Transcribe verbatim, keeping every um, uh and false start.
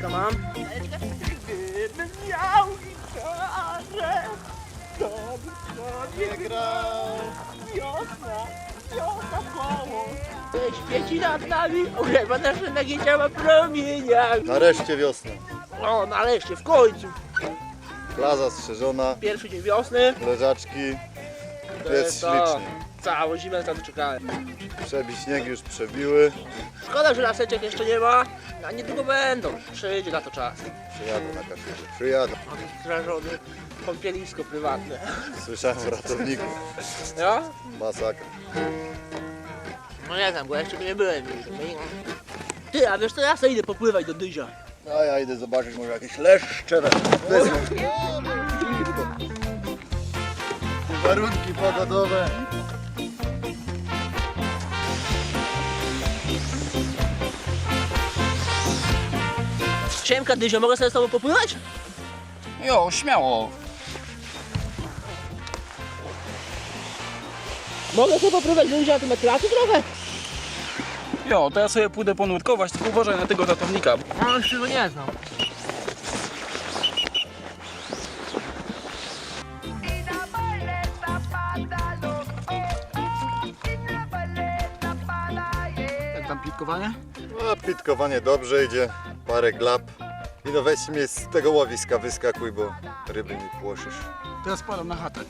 Co mam? Miał gitarę, to by sobie grał. Wiosna, wiosna koło. Świeci nad nami, ogrzewa nasze nagie ciała promieniami. Nareszcie wiosna. O, nareszcie, w końcu. Plaża strzeżona. Pierwszy dzień wiosny. Leżaczki. To jest to. Jest ślicznie. Całą zimę na to czekałem. Przebi-, śnieg już przebiły. Szkoda, że laseczek jeszcze nie ma, a niedługo będą. Przyjdzie na to czas. Przyjadą na Kaszuby, przyjadą. Mam strażone kąpielisko prywatne. Słyszałem o ratowniku. Ja? Masakra. No nie znam go, jeszcze tu nie byłem nigdy. Ty, a wiesz co, ja sobie idę popływać do Dyzia. A ja idę zobaczyć, może jakieś leszcze wezmę. Warunki pogodowe. Siemka, Dyzio, mogę sobie z tobą popływać? Jo, śmiało. Mogę sobie popływać, Dyzio, a ty masz placu trochę? Jo, to ja sobie pójdę ponurkować, tylko uważaj na tego ratownika. A on się go nie znał. Jak tam pitkowanie? A, pitkowanie dobrze idzie, parę glap. I no weź mnie z tego łowiska wyskakuj, bo ryby mi płoszysz. Teraz spadam na chatę.